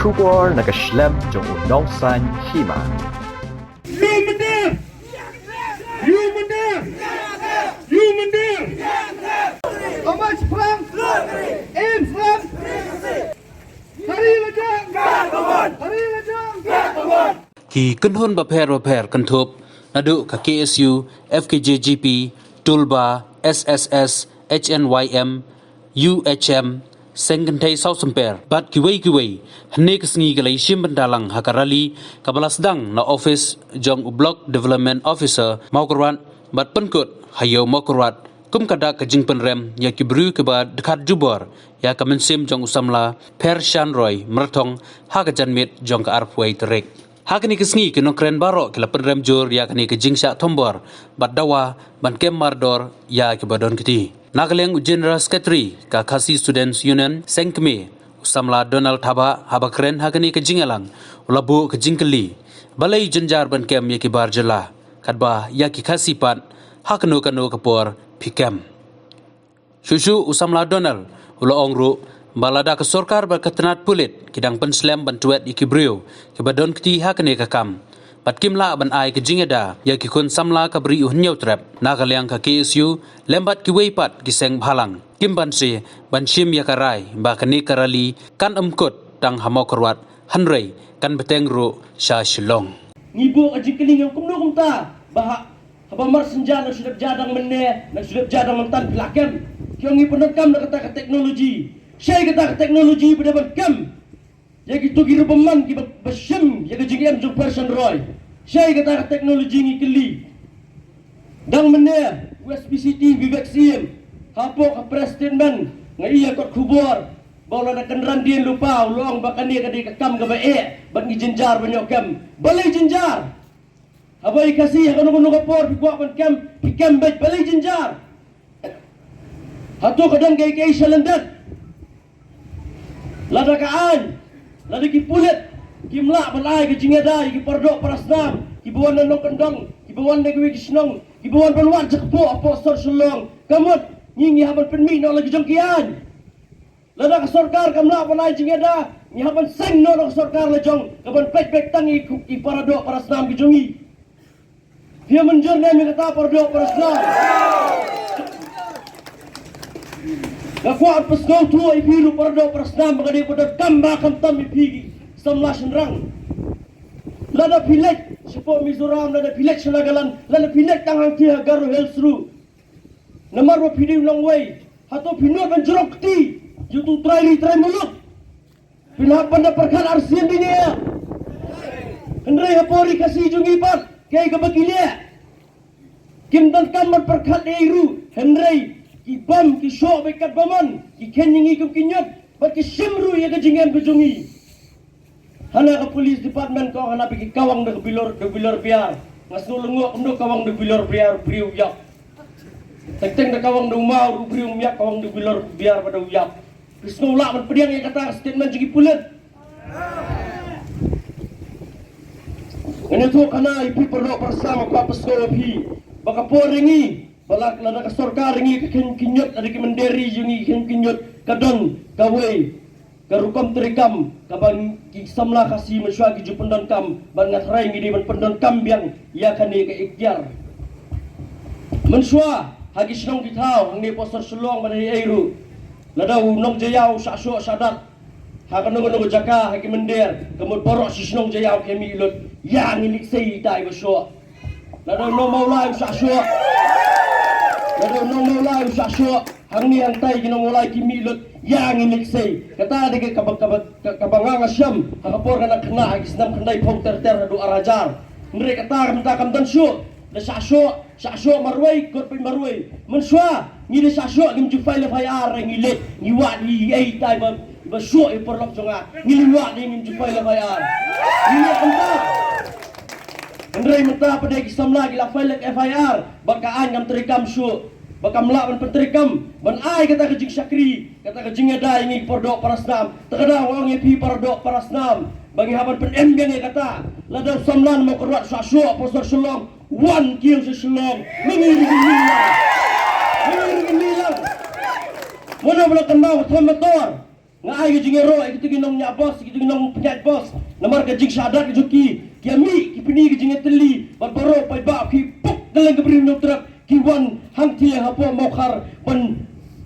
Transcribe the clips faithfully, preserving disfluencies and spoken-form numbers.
Khubor na ka shlem jong u nongsan hima. Yu Mynder! Yu Mynder! Yu Mynder! Amat Prang! Im Prang! Hari Lajang! Hari Lajang! Ki kynhun bapher bapher kynthup naduh ka K S U, F K J G P, Tulba, S S S, H N Y M, U H M, Seng Kynthei Saw Symper bad kiwei kiwei, hynne ka sngi ka la ïashim bynta lang ha ka rally kaba la sdang na office jong u Block Development Officer Mawkyrwat bad pynkut ha Ïew Mawkyrwat, kum ka dak ka jingpynrem ïa ki briew kiba dkhat jubor ïa ka mynsiem jong u samla Phershan Roy Myrthong ha ka janmiet jong ka arphew tarik. Ha kane ka sngi ki nongkren baroh ki la pynrem jur ïa kane ka jingshah thombor bad dawa ban kem mardor ïa kiba don kti. Na ka liang u General Secretary ka Khasi Students Union Seng Kmie, u samla Donald Thabah, haba kren ha kane ka jingïalang u la buh ka jingkylli, balei jynjar ban kem ïa ki bar jylla, katba ïa ki Khasi pat ha kano kano ka por phi kem? Shuh shuh u samla Donald u la ong ruh ba lada ka sorkar bad ka tnat pulit ki dang pynslem ban twet ïa ki briew kiba don kti ha kane ka kam bad kim lah ban ai ka jingïada ïa ki khun samla ka Bri u Hynñiewtrep, na ka liang ka K S U lem bad kiwei pat ki seng bhalang kim banse ban shim ïa ka rai ba kane ka rally kan ym kut tang ha Mawkyrwat hynrei kan bteng ruh sha Shillong. Ngi buh ka jingkylli, ngi ong kumno kumta ba ha Haba mar synja nang shu dep ja dang mynne, nang shu dep ja dang mynta phi la kem. Ki ong ngi pyndonkam na kata ka teknoloji. Shaei kata ka teknoloji ba dei ban kem ïa kito ki ruh bymman kiba shim ïa ka jingem jong Phershan Roy? Shaei kata ka teknoloji, ngi kylli? Dang mynne u S P C T Vivek Syiem hapoh ka press statement nga ïa kot khubor ba u la da kynran dien lypa, u la ong ba kane ka dei ka kam kaba eh bad ngi jynjar ban ïoh kem. Balei jynjar? Haba i Khasi ha kano kano ka por phi kwah ban kem, phi kem beit, balei jynjar? Hato ka don kaei kaei sha lyndet? Lada ka aiñ, lada ki pulit kim lah ban ai ka jingïada ïa ki paradoh parasnam kiba wan na nongkyndong, kiba wan na kiwei ki shnong, kiba wan ban wad jakpoh hapoh sor Shillong, ka mut ngi ngi hap ban pynmih noh la ki jong ki aiñ. Lada ka sorkar kam lah ban ai jingïada, ngi hap ban seng noh na ka sorkar la jong kaban peit beit tang ïa ki paradoh parasnam ki jong ngi. Phi ïa mynjur ne em ïa kata paradoh parasnam? Nga kwah ban pynsngewthuh ïa phi ruh paradoh parasnam ba ka dei ba donkam ba khamtam ïa phi ki samla shynrang. Lada phi leit shapoh Mizoram, lada phi leit sha Nagaland, lada phi leit tang hangtei ha Garo Hills ruh, namar ba phi dei u nongwei, hato phi nud ban jrong kti ïa uto u trai ri trai muluk? Phin hap ban da pyrkhat arsien bniah. Hynrei hapoh ri Khasi jong ngi pat, kaei kaba ki leh? Kim donkam ban pyrkhat ei ruh, hynrei ki bam ki shoh beit katba mon, ki kheiñ ïa ngi kum ki ñiut bad ki shim ruh ïa ka jingem ka jong ngi. Hana ka police department ka ong hana ba ki kawang da ka bilor, da ka bilor biar. Nga sngew lyngngoh kumno kawang da ka bilor biar briew ïap. Teng teng da kawang da u maw ruh briew ym ïap, kawang da ka bilor biar bad da u ïap. Phi sngew lah ban pdiang ïa kata ka statement jong ki pulit? Ngan ïathuh khana ïa phi paradoh parasnam, nga kwah pynsngew ïa phi ba ka por ïa ngi, ba la, lada ka sorkar ïa ngi ka kheiñ ki ñiut, lada ki mynder ri jong ngi ki kheiñ ki ñiut, ka don kawei ka rukom treikam kaba ki samla Khasi mynshuwa ki ju pyndonkam, bad nga tharai ngi dei ban pyndonkam biang ïa kane ka ikhtiar. Mynshuwa ha ki shnong ki thaw hangne hapoh sor Shillong bad ha ei ei ruh, lada u nongjaïaw u shah shoh shah dat ha kano kano ka jaka ha ki mynder, ka mut baroh shi shnong jaïaw ki mih lut, ïa ngi leit sei ita iba shoh. Lada u nong Mawlai u shah shoh, lada u nong Mawlai u shah shoh hangne hangtai, ki nong Mawlai ki mih lut, ïa ngi leit sei. Kata dei kaba, kaba, kaba nga nga shem ha ka por ka nang khynnah ha ki snem khyndaiphew ter ter haduh ar hajar. Hynrei kata ka mynta kam don shuh. Da shah shoh, shah shoh marwei, kot peit marwei. Mynshuwa ngi da shah shoh, ngim ju file F I R, ngi leit ngi wad ïa ei ei ita iba, iba shoh ïa u paralok jong nga. Ngi leit wad ïa, ngim ju file F I R. Ngi leit kumta. Hynrei mynta pat dei ki samla ki la file F I R bad ka aiñ kam treikam shuh, ba kam lah ban pyntreikam ban ai kata ka jingshakri, kata ka jingïada ïa ngi ki paradoh parasnam. Te ka daw nga ong ïa phi paradoh parasnam ba ngi hap ban pynem biang ïa kata. Lada u samla na Mawkyrwat u shah shoh hapoh sor Shillong, wan kiew sha Shillong. Ma ngi ruh ngin mih lang. Ma ngi ruh ngin mih lang. Mano ba la kynmaw ka them motor? Nga ai ka jingïaroh ïa kito ki nongñiah bos, ïa kito ki nongpynïaid bos. Namar ka jingshah dat ka jong ki, ki ïa mih ki pyni ka jingïatylli bad baroh paidbah, ki pok kylleng ka Bri Hynñiewtrep, ki wan hangtei hapoh Mawkhar ban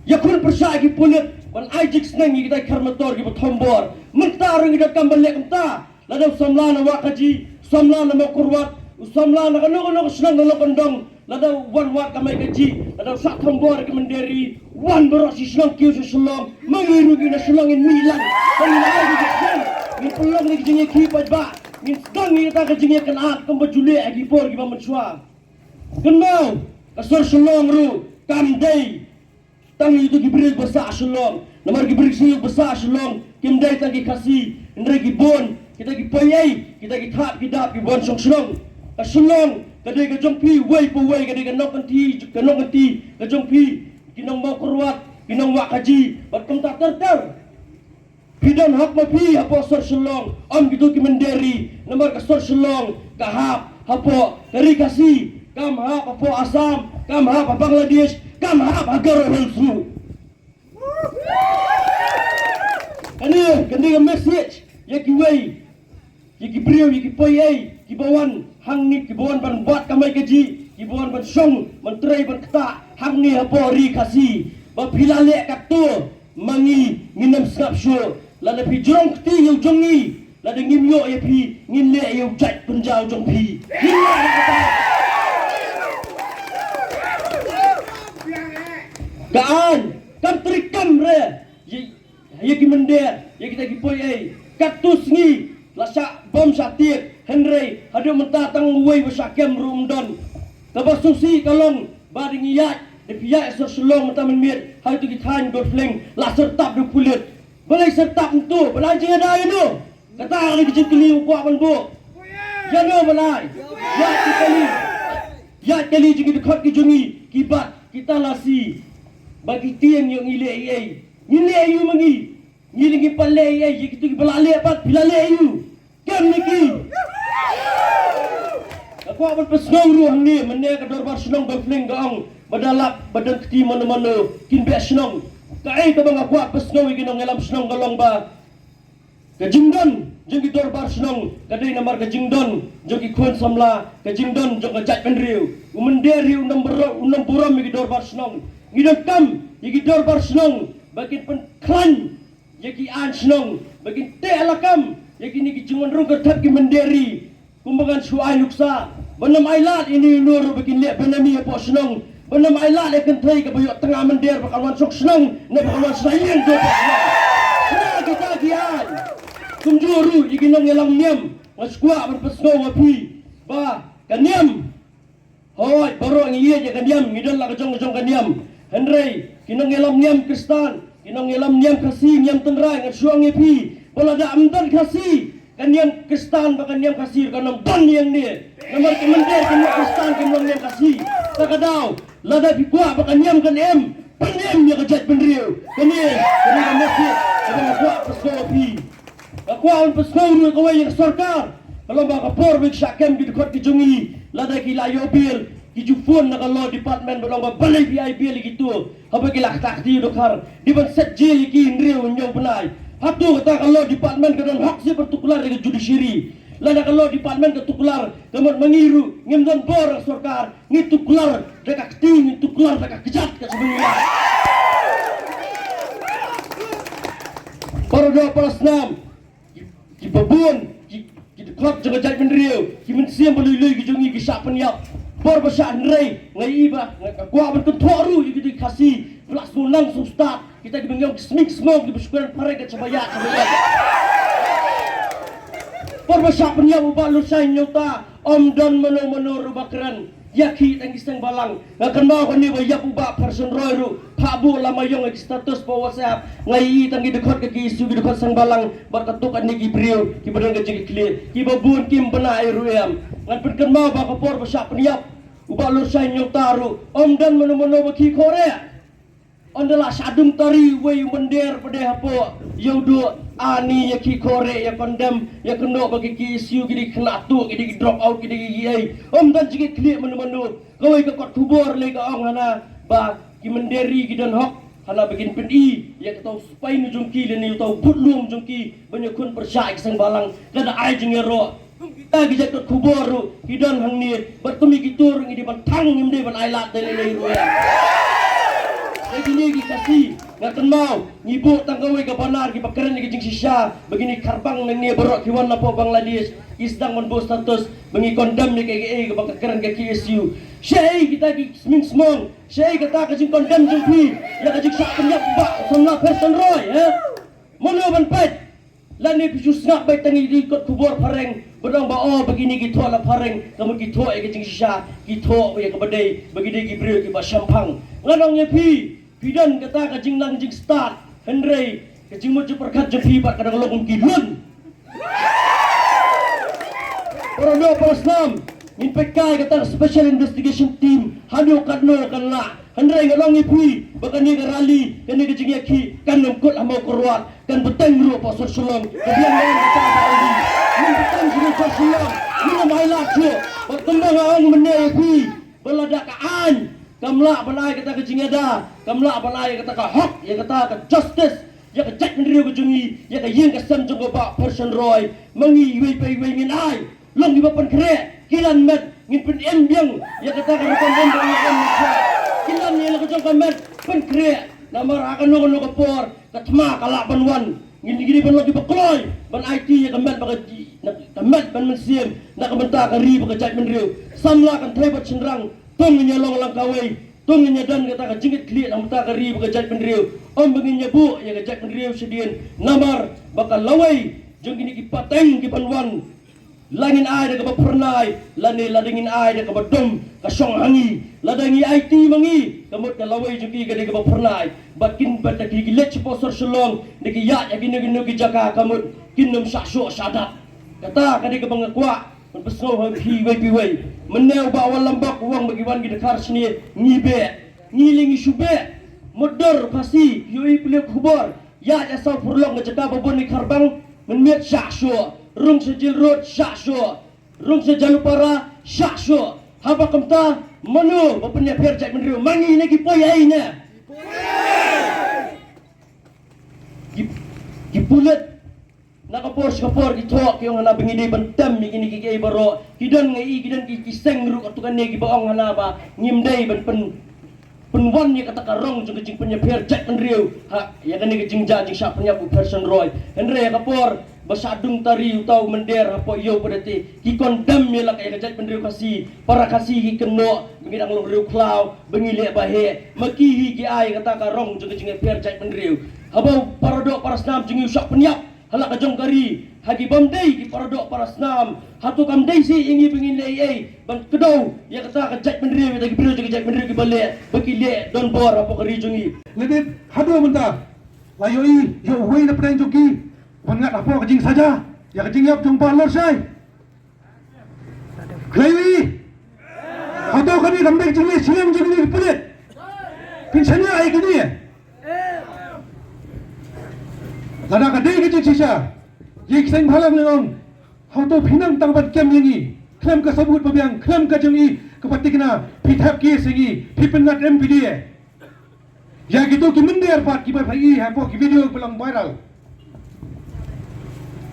ïakhun pyrshah ïa ki pulit, ban ai jingsneng ïa kita ki khar motor kiba thombor. Mynta ruh ngi donkam ban leh kumta. Lada u samla na Wahkaji, u samla na Mawkyrwat, u samla na kano kano ka shnong na Lawkkyndong, lada u wan wad kamai kajih, lada u shah thombor ïa ki mynder ri, wan baroh shi shnong kiew sha Shillong, ma ngi ruh ngi na Shillong ngin mih lang. Ba ngin ai ka jingsneng, ngin pynlong ïa ka jingïakhih paidbah, ngin sdang ïa kata ka jingïakynad kumba ju leh ha ki por kiba mynshuwa. Kynmaw, ka sor Shillong ruh kam dei tang ïa kito ki briew ba sah Shillong. Namar ki briew ba sah Shillong kim dei tang ki Khasi, hynrei ki bun, kita ki poi ei, kita ki thap ki dap ki bun shong shnong. Ka Shillong ka dei ka jong phi uwei pa uwei, ka dei ka nongkynti, ka nongkynti ka jong phi, ki nong Mawkyrwat, ki nong Wahkaji bad kumta ter ter. Phi don hok ma phi hapoh sor Shillong, ym kito ki mynder ri, namar ka sor Shillong ka hap hapoh ka ri Khasi, kam hap hapoh Assam, kam hap ha Bangladesh, kam hap ha Garo Hills ruh. Kane, kane ka message ïa kiwei, ïa ki briew, ïa ki poi ei kiba wan hangne, kiba wan ban wad kamai kajih, kiba wan ban shong, ban trei, ban ktah hangne hapoh ri Khasi. Ba phi la leh katto, ma ngi ngin ym sngap shuh. Lada phi jrong kti ïa u jong ngi, lada ngim ïoh ïa phi, ngin leh ïa u jait pynjaw jong phi. Ngin leh ïa kata. Ka aiñ kam treikam re ïa, ïa ki mynder, ïa kita ki poi ei. Katto sngi la shah bom shah tiek, hynrei haduh mynta tang uwei ba shah kem ruh ym don. Kaba sngewsih ka long ba da ngi ïaid, da phi ïaid sor Shillong mynta mynmiet ha kito ki thaiñ Golf Link, la syrtap da u pulit. Balei syrtap? Ntu ban ai jingïada ïano? Kata ka dei ka jingkylli u kwah ban buh. Ïano ban ai? Ïaid kylli, ïaid kylli jong ki dkhot ki jong ngi, ki bat, ki talasi, ba ki tieng ïoh ngi leh ei ei. Ngi leh aïu ma ngi? Ngi leh, ngi pat leh ei ei, ïa kito kiba la leh pat, phi la leh aïu? Kem ne ki? Nga kwah ban pynsngew ruh hangne, mynne ka dorbar shnong Golf Link ka ong ba da lap ba don kti mano mano kin beh shnong. Kaei kaba nga kwah pynsngew ïa ki nongïalam shnong ka long ba ka jingdon jong ki dorbar shnong ka dei namar ka jingdon jong ki khun samla, ka jingdon jong ka jaitbynriew. U mynder hi un ym buro-, un ym burom ïa ki dorbar shnong. Ngi donkam ïa ki dorbar shnong ba kin pynkhlaiñ ïa ki aiñ shnong, ba kin teh lakam ïa kine ki jingwan rung kyrthep ki mynder ri. Kumba ngan shu ai nuksa, ban ym ailad ïa ine ino ruh ba kin leh benami hapoh shnong, ban ym ailad ïa ka kynthei kaba ïoh tnga mynder ba kan wan shong shnong ne ba kan wan shna ïing jong ka shnong. Shna kita ki aiñ. Kumjuh ruh ïa ki nongïalam niam, nga shu kwah ban pynsngew ha phi ba ka niam, hooid, baroh ngi ïeit ïa ka niam, ngi don la ka jong ka jong ka niam. Hynrei ki nongïalam niam Khristan, ki nongïalam niam Khasi, niam tynrai, nga shu ong ïa phi ba lada ym don Khasi, ka niam Khristan bad ka niam Khasi ruh kan ym don hangne. Namar ki mynder ki niam Khristan, ki niam Khasi. Ta ka daw, lada phi kwah ba ka niam kan im, pynim ïa ka jaitbynriew. Kane, kane ka message kaba nga kwah pynsngew ïa phi. Nga kwah ban pynsngew ruh ïa kawei ïa ka sorkar. Ka long ba ka por ba ki shah kem ki dkhot ki jong ngi, lada ki la ïoh bail, ki ju phone na ka law department bad ong ba balei phi ai bail ïa kito. Haba ki la ktah kti ïa u dkhar, dei ban set jail ïa ki hynriew hynñiew bnai. Hato kata ka law department ka don hok seh ban tuklar ïa ka judiciary? Lada ka law department ka tuklar, ka mut ma ngi ruh ngim don bor ha sorkar, ngi tuklar da ka kti, ngi tuklar da ka kjat, ka shu ban ïa. Para doh para snam, ki, kiba bun ki, ki dkhot jong ka jaitbynriew, ki mynsiem ba lui lui ki jong ngi ki shah pynïap. Por ba shah hynrei nga ïohi ba, nga, nga kwah ban kynthoh ruh ïa ki, ki Khasi ba la sngewlang sngewstad, kita kiba ngi ong ki sming smong, kiba shu kren phareng ka shaba ïaid shaba ïaid. Por ba shah pynïap u Bah Lurshai Hynñiewta, ym don mano mano ruh ba kren. Ïakhih tang ki seng balang. Nga kynmaw kane ba ïap u Bah Pherson Roy ruh, phah buh lama ïong ha ki status pa WhatsApp. Nga ïohi tang ki dkhot ka ki issue, ki dkhot seng balang bad kato katne ki briew kiba don ka jingkitkhlieh, kiba bun kim bna ei ruh em. Ngan pynkynmaw ba ka por ba shah pynïap u Bah Lurshai Hynñiewta ruh, ym don mano mano ba khih khoreh. Ynda la shah dum tari uwei u mynder pat hapoh ïa u duh, ani ïa khih khoreh, ïa condemn, ïa kynnoh ba ki, ki issue ki dei khynnah tuh, ki dei ki drop out, ki dei ki ei. Ym don jingkitkhlieh mano mano. Kawei ka kot khubor lei ka ong hana ba ki mynder ri ki don hok Hana ba kin pyni ïa kata u spine u jong ki lane uta u bud lum jong ki ban ïakhun pyrshah ïa ki seng bhalang. Ka da ai jingïaroh. Kita ki jait kot khubor ruh ki don hangne bad kum ïa kito ruh ngi dei ban thang, ngim dei ban ailad dei lei lei ruh ïa. Dei kine ki Khasi, nga kynmaw ngi buh tang kawei ka banner kiba kren ïa ka jingshisha ba kine ki Kharbang nangne baroh ki wan napoh Bangladesh, ki sdang ban buh status ba ngi condemn ïa kaei kaei kaba ka kren ka K S U. Shaei kita ki smingsmong, shaei kata ka jingkondemn jong phi ïa ka jingshah pynïap u Bah Samla Pherson Roy, eh? Mano ban peit? Lane phi shu sngap beit tang ïa ki kot khubor phareng ba dang ba, oh, ba kine ki thoh la phareng, ka mut ki thoh ïa ka jingshisha, ki thoh ïa kaba dei ba ki dei ki briew kiba shemphang. Ngan ong ïa phi, phi don kata ka jingnang jingstad, hynrei ka jingmut jingpyrkhat jong phi pat ka dang long kum ki lun. Para doh para snam, ngin peit kai kata ka special investigation team hano katno kan lah. Hynrei nga ong ïa phi ba kane ka rally, kane ka jingïakhih kan ym kut ha Mawkyrwat, kan bteng ruh ha Pawsor Shillong. Ka biang ïa kata ka rally. Ngin bteng sha Pawsor Shillong. Ngin ym ailad shuh. Bad kumba nga ong mynne ïa phi ba lada ka aiñ kam lah ban ai kata ka jingïada, kam lah ban ai kata ka hok, ïa kata ka justice ïa ka jaitbynriew ka jong ngi, ïa ka ïing ka sem jong ka Bah Pherson Roy, ma ngi iwei pa iwei ngin ai. Long kiba pynkhreh, ki lan met, ngin pynim biang ïa kata ka rukom em ba ngi em. Ki lan ïa la ka jong ka met, pynkhreh. Namar ha kano kano ka por ka thma ka lah ban wan. Ngin, ngin dei ban long kiba kloi ban aiti ïa ka met ba ka ji, na ka met ban mynsiem na ka bynta ka ri bad ka jaitbynriew. Samla, kynthei bad shynrang, to ngin ïa long lang kawei, to ngin ïa don kata ka jingkitkhlieh na ka bynta ka ri bad ka jaitbynriew. Ym ba ngin ïa buh ïa ka jaitbynriew shadien. Namar ba ka lawei jong kine ki pateng ki ban wan, la ngin ai da kaba phyrnai, lane lada ngin ai da kaba dum, ka shong ha ngi. Lada ngi aiti ma ngi, ka mut ka lawei jong ki ka dei kaba phyrnai. Bad kin, bad da ki, ki leit sha Pawsor Shillong, da ki ïaid ha kino kino ki jaka, ka mut kin ym shah shoh shah dap. Kata ka dei kaba nga kwah ban pynsngew ha phi iwei pa iwei. Mynne u Bah Wanlambok u ong ba ki wan ki dkhar shane, ngi beh. Ngi lei ngi shu beh. Mutdur u Khasi, ïohi pule khubor. Ïaid ïa saw pyrlong ka jaka ba bun ki Kharbang, mynmiet shah shuh. Rung sha Jail Road shah shuh. Rung sha Jalupara shah shuh. Haba kumta, mano ba pynïapher jaitbynriew? Ma ngi ne ki poi ei ne? Ki, ki pulit na ka por sha ka por ki thoh, ki ong hana ba ngi dei ban tem ïa kine kiei kiei baroh. Ki don, nga i ki don ki, ki seng ruh katto katne kiba ong hana ba ngim dei ban pyn, pynwan ïa kata ka rong jong ka jingpynïapher jaitbynriew ha ïa kane ka jingjia jingshah pynïap u Pherson Roy. Hynrei ha ka por ba shah dung tari uta u mynder hapoh ïew pat te, ki condemn ïa la ka, ïa ka jaitbynriew Khasi. Para Khasi ki kynnoh ba ngi dang long riewkhlaw, ba ngi leh ba heh. Ma ki hi ki ai kata ka rong jong ka jingïapher jaitbynriew. Haba u para doh para snam jong ngi u shah pynïap ha la ka jong ka ri, ha ki bym dei ki para doh para snam, hato kam dei seh ïa ngi ba ngin leh ei ei ban kdew ïa kata ka jaitbynriew, ïa kita ki briew jong ka jaitbynriew kiba leh ba ki leh donbor hapoh ka ri jong ngi? Lyndet haduh mynta la ïohi ïa uwei na pdeng jong ki ban ngat hapoh ka jingsaja ïa ka jingïap jong u Bah Lorshai. Khlei wi. Hato kane kam dei ka jingleh shngiang jong kine ki pulit? Phin shaniah ïa kine. Lada ka dei ka jingshisha, ïa ki seng bhalang ne ong, hato phi nang tang ban kem ïa ngi khlem ka sabut babiang, khlem ka jong i kaba thikna, phi thep case ïa ngi, phi pynngat M P D A. Ïa kito ki mynder pat kiba phi i hapoh ki video ba long viral.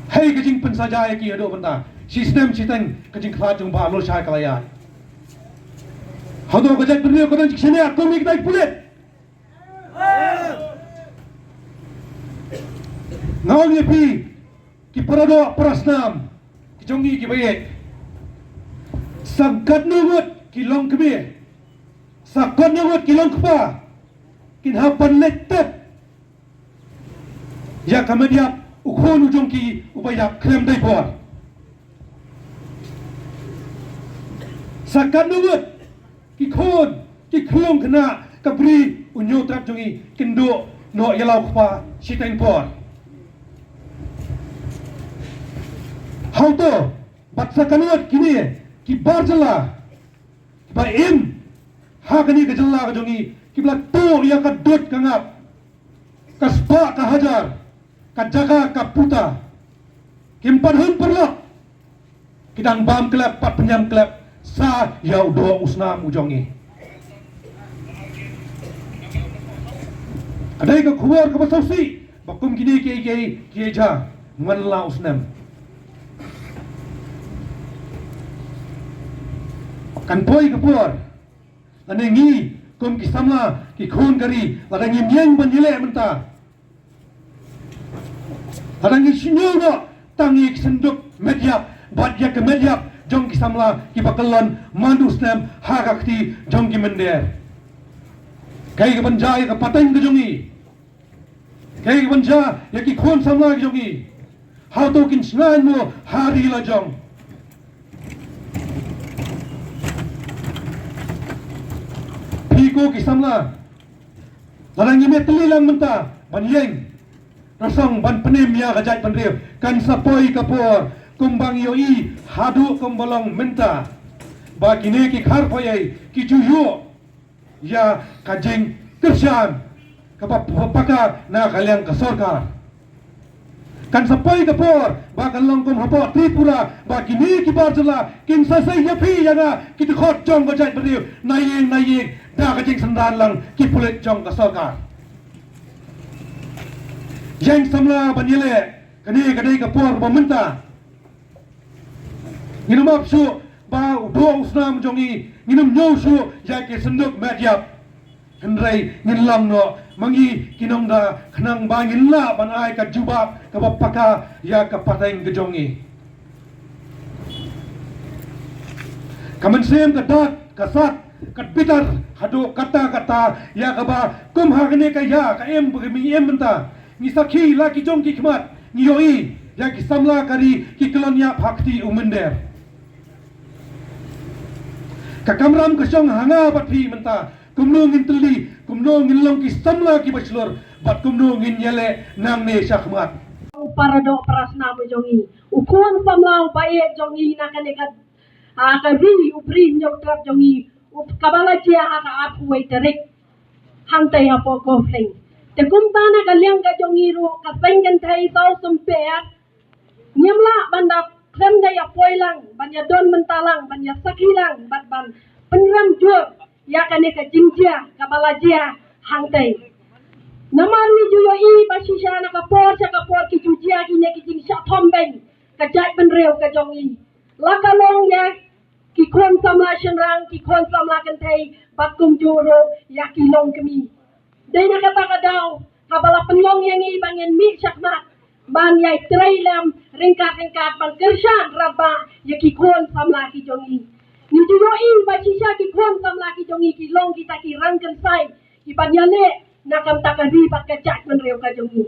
Hei ka jingpynsaja ïa ki haduh mynta. Shi snem shiteng ka jingkhlad jong u Bah Lorshai ka la ïaid. Haduh ka jaitbynriew ka dang jingshaniah kum ïa kita ki pulit. Nga ong ïa phi ki para doh para snam ki jong ngi kiba ïeit. Sa katno ngut ki longkmie, sa katno ngut ki longkpa kin hap ban leit tep ïa ka met ïap u khun u jong ki uba ïap khlem dei por. Sa katno ngut ki khun ki khlung khynnah ka Bri u Hynñiewtrep jong ngi kin duh noh ïa la u kpa shiteng por. Hato bad sa katno ngut kine ki bar jylla kiba im ha kane ka jylla ka jong ngi kiba la tuh ïa ka dud ka ngap, ka spah ka hajar, ka jaka ka puta, kim pat hun pyrlok, ki dang bam klep pat pynïam klep sa ïa u doh u snam u jong ngi. Ka dei ka khubor kaba sngewsih ba kum kine kiei kiei ki ïa jia man la u snem. Kan poi ka por lane ngi kum ki samla ki khun ka ri, lada ngim ïeng ban ïaleh mynta, lada ngi shu ñiew noh tang ïa ki synduk met ïap bad ïa ka met ïap jong ki samla kiba kyllon man u snem ha ka kti jong ki mynder. Kaei kaban jia ïa ka pateng ka jong ngi? Kaei kaban jia ïa ki khun samla ki jong ngi? Hato kin shngaiñ mo ha ri la jong? Phi ko ki samla, lada ngim ïatylli lang mynta ban ïeng rasong ban pynim ïa ka jaitbynriew, kan sa poi ka por kumba ngi ïohi haduh kumba long mynta, ba kine ki kharphoiei ki ju ïoh ïa ka jingkyrshan kaba paka na ka liang ka sorkar. Kan sa poi ka por ba kan long kum hapoh Tripura, ba kine ki bar jylla kin sa sei ïa phi ïa nga ki dkhot jong ka jaitbynriew, na ïing na ïing, da ka jingsynran lang ki pulit jong ka sorkar. Ïeng samla ban ïaleh, kane ka dei ka por ba mynta. Ngin ym ap shuh ba u doh u snam jong ngi, ngin ym ñiew shuh ïa ki synduk met ïap. Hynrei ngin long noh ma ngi ki nongda, khnang ba ngin lah ban ai ka jubab kaba paka ïa ka pateng ka jong ngi. Ka mynsiem ka dak ka sat ka bitar haduh katta katta ïa kaba kum ha kane ka ïa ka im ba ngi im mynta. Ngi sakhi la ki jong ki khmat, ngi ïohi ïa ki samla ka ri ki kyllon ïa ha kti u mynder. Ka kamram ka shong ha nga bad phi mynta, kumno ngin tylli, kumno ngin long ki samla kiba shlur, bad kumno ngin ïaleh nangne shakhmat. U para doh para snam u jong ngi, u khun samla u ba ïeit jong ngi na kane ka, ah, ka ri u briew Hynñiewtrep jong ngi, u kaba la jia ha ka arphew wei tarik. Hangtei hapoh Kawfleng. Te kumta na ka liang ka jong ngi ruh ka seng kynthei Saw Symper, ngim lah ban da khlem da ïa poi lang, ban ïa don mynta lang, ban ïa sakhi lang, ban, ban pynrem jur ïa kane ka jingjia kaba la jia hangtei. Namar ngi ju ïohi ba shisha na ka por sha ka por ki ju jia kine ki jingshah thombeiñ ka jaitbynriew ka jong ngi. La ka long ïa ki khun samla shynrang, ki khun samla kynthei, bad kumjuh ruh ïa ki longkmie. Dei na kata ka daw kaba la pynlong ïa ngi ba ngin mih shakhmat ban ïai trei lem ryngkat ryngkat ban kyrshan radbah ïa ki khun samla ki jong ngi. Ngi ju ïohi ba shisha ki khun samla ki jong ngi ki long kita ki rangkynsai kiban ïaleh na ka bynta ka ri bad ka jaitbynriew ka jong ngi.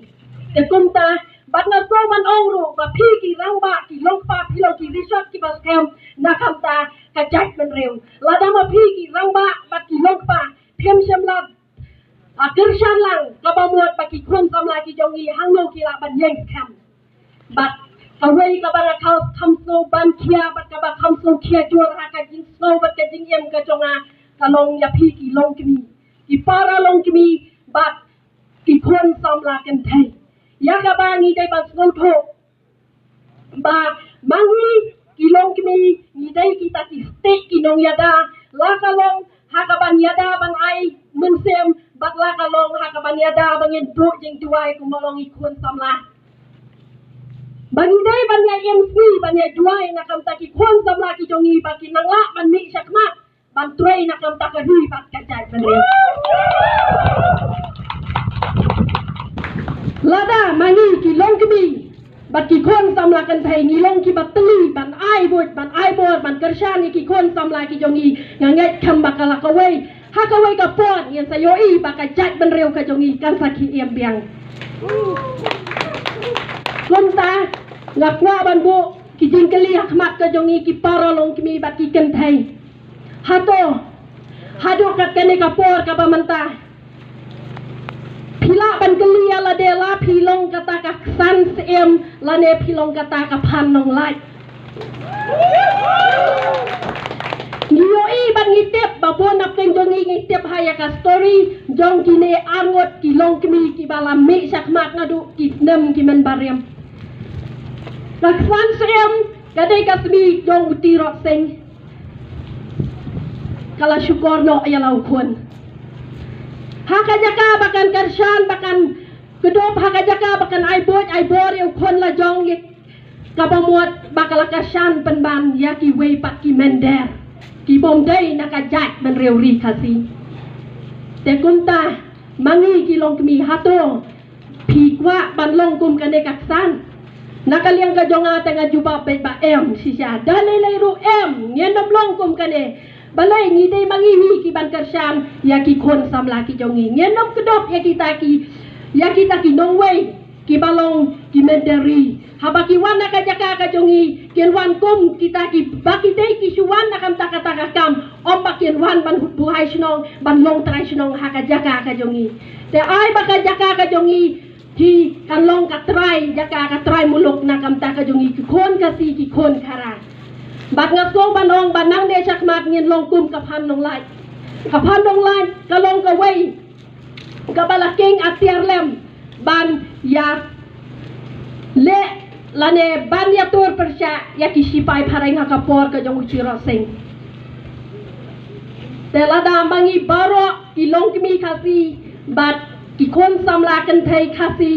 Te kumta bad nga sngew ban ong ruh ba phi ki rangbah ki longkpa phi long ki rishot kiba skhem na ka bynta ka jaitbynriew. Lada ma phi ki rangbah bad ki longkpa phim shym la, ah, kyrshan lang kaba mut ba ki khun samla ki jong ngi hangno ki lah ban ïeng skhem. Bad kawei kaba nga kham sngew ban khia bad kaba kham sngew khia jur ha ka jingsngew bad ka jingim ka jong nga ka long ïa phi ki longkmie, ki para longkmie bad ki khun samla kynthei. Ïa kaba ngi dei ban sngewthuh ba ma ngi ki longkmie ngi dei kita ki stieh ki nongïada, la ka long ha kaban ïada ban ai mynsiem bad la ka long ha kaban ïada ba ngin duh jingduwai kum ba long ki khun samla. Ba ngi dei ban ïa im sngi ban ïa duwai na ka bynta ki khun samla ki jong ngi ba kin nang lah ban mih shakhmat ban trei na ka bynta ka ri bad ka jaitbynriew. Lada ma ngi ki longkmie bad ki khun samla kynthei ngi long kiba tylli ban ai buit ban ai bor ban kyrshan ïa ki khun samla ki jong ngi, nga ngeit kham ba ka la kawei ha kawei ka por ngin sa ïohi ba ka jaitbynriew ka jong ngi kan sa khie im biang. Kumta nga kwah ban buh ki jingkylli ha khmat ka jong ngi ki para longkmie bad ki kynthei. Hato haduh kat kane ka por kaba mynta phi lah ban kylli ïa lade la phi long kata ka ksan syiem lane phi long kata ka phan nonglait? Ngi ïohi bad ngi tip ba bun na pdeng jong ngi ngi tip ha ïa ka story jong kine arngut ki longkmie kiba la mih shakhmat naduh ki snem ki mynbarim. Ka ksan syiem ka dei ka smiej jong u Tirot Sing. Ka la shukor noh ïa la u khun. Ha ka jaka ba kan kyrshan, ba kan kdup, ha ka jaka ba kan ai buit ai bor ïa u khun la jong, ïa kaba mut ba ka la kyrshan pynban ïa kiwei pat ki mynder ki bym dei na ka jaitbynriew Ri Khasi. Te kumta, ma ngi ki longkmie, hato phi kwah ban long kum kane ka ksan? Na ka liang ka jong nga te nga jubab beit ba em shisha. Da lei lei ruh em, ngin ym long kum kane. Balei? Ngi dei ma ngi hi ki ban kyrshan ïa ki khun samla ki jong ngi. Ngin ym kdup ïa kita ki, ïa kita ki nongwei kiba long ki mynder ri. Haba ki wan na ka jaka ka jong ngi, kin wan kum kita kiba ki dei ki shu wan na ka bynta kata ka kam, ym ba kin wan ban buhai shnong, ban long trai shnong ha ka jaka ka jong ngi. Te ai ba ka jaka ka jong ngi hi kan long ka trai jaka, ka trai muluk na ka bynta ka jong ngi ki khun Khasi, ki khun Khara. Bad nga sngew ban ong ba nangne shakhmat ngin long kum ka Phan Nonglait. Ka Phan Nonglait ka long kawei kaba la kheiñ atiar lem ban ïaleh lane ban ïatur pyrshah ïa ki shipai phareng ha ka por ka jong u Chief Rot Sing. Te lada ma ngi baroh ki longkmie Khasi bad ki khun samla kynthei Khasi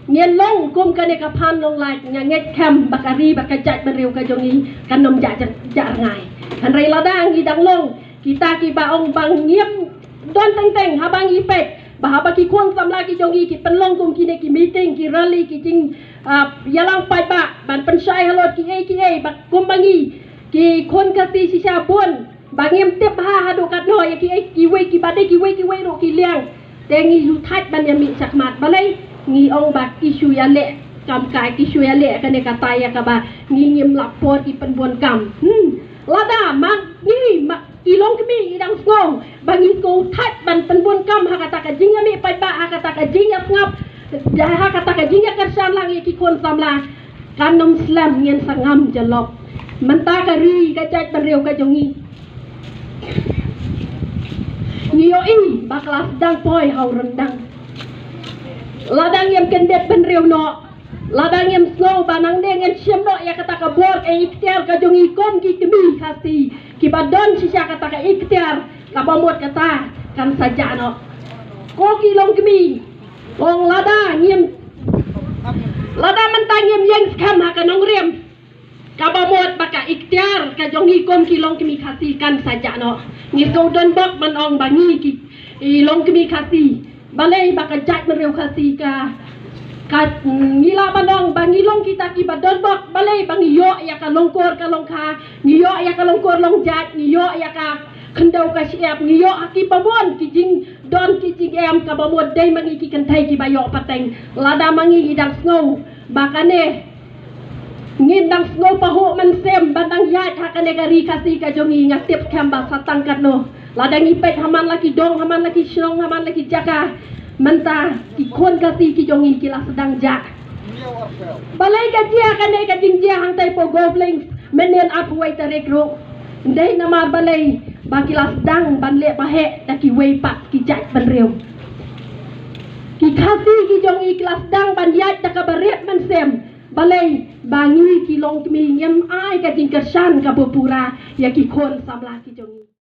ngin long kum kane ka Phan Nonglait, nga ngeit skhem ba ka ri bad ka jaitbynriew ka jong ngi kan ym jah, jah, jah rngai. Hynrei lada ngi dang long kita kiba ong ba ngim don teng teng haba ngi peit ba haba ki khun samla ki jong ngi ki pynlong kum kine ki meeting, ki rally, ki jing, ah, ïalang paidbah ban pynshai halor kiei kiei ba kum ba ngi ki khun Khasi shisha bun ba ngim tip ha haduh katno ïa kiei kiwei kiba dei, kiwei kiwei ruh ki liang. Te ngi ju thait ban ïa mih shakhmat. Balei? Ngi ong ba ki shu ïaleh kam kai, ki shu ïaleh kane katai ïa kaba ngi ngim lap por ki pynbun kam. Hmm. Lada ma ngi, ma ki longkmie ngi dang sngew ba ngi shu thait ban pynbun kam ha kata ka jingïamih paidbah, ha kata ka jingïasngap, ha kata ka jingïakyrshan lang ïa ki khun samla, kan ym slem, ngin sa ngam jalok. Mynta ka ri, ka jaitbynriew ka jong ngi, ngi ïohi ba ka la sdang poi ha u ryndang. Lada ngim kyndit bynriew noh, lada ngim sngew ba nangne ngin shim noh ïa kata ka bor ka iktiar ka jong ngi kum ki kmie Khasi kiba don shisha kata ka iktiar, kaba mut kata kan sa jah noh. Ko ki longkmie, ong lada ngim, lada mynta ngim ïeng skhem ha ka nongrim, kaba mut ba ka iktiar ka jong ngi kum ki longkmie Khasi kan sa jah noh. Ngi shu don bok ban ong ba ngi ki, i longkmie Khasi, balei ba ka jaitbynriew Khasi ka, ka, mm, ngi lah ban ong ba ngi long kita kiba don bok, balei ba ngi ïoh ïa ka longkur ka longkha, ngi ïoh ïa ka longkur longjait, ngi ïoh ïa ka khyndew ka shyiap, ngi ïoh ha kiba bun ki jingdon ki jingem, kaba mut dei ma ngi ki kynthei kiba ïoh pateng. Lada ma ngi ngi dang sngew ba kane, ngin dang sngew pahuh mynsiem ban dang ïaid ha kane ka ri Khasi ka jong ngi, nga tip skhem ba sa tang katno. Lada ngi peit ha man la ki dong, ha man la ki shnong, ha man la ki jaka, mynta ki khun Khasi ki jong ngi ki la sdang jah. Balei ka jia kane ka jingjia hangtai poh Golf Links mynhynnin arphew wei tarik ruh? Dei namar balei ba ki la sdang ban leh baheh da kiwei pat ki jaitbynriew. Ki Khasi ki jong ngi ki la sdang ban ïaid da kaba rit mynsiem. Balei ba ngi ki longkmie ngim ai ka jingkyrshan kaba pura ïa ki khun samla ki jong ngi?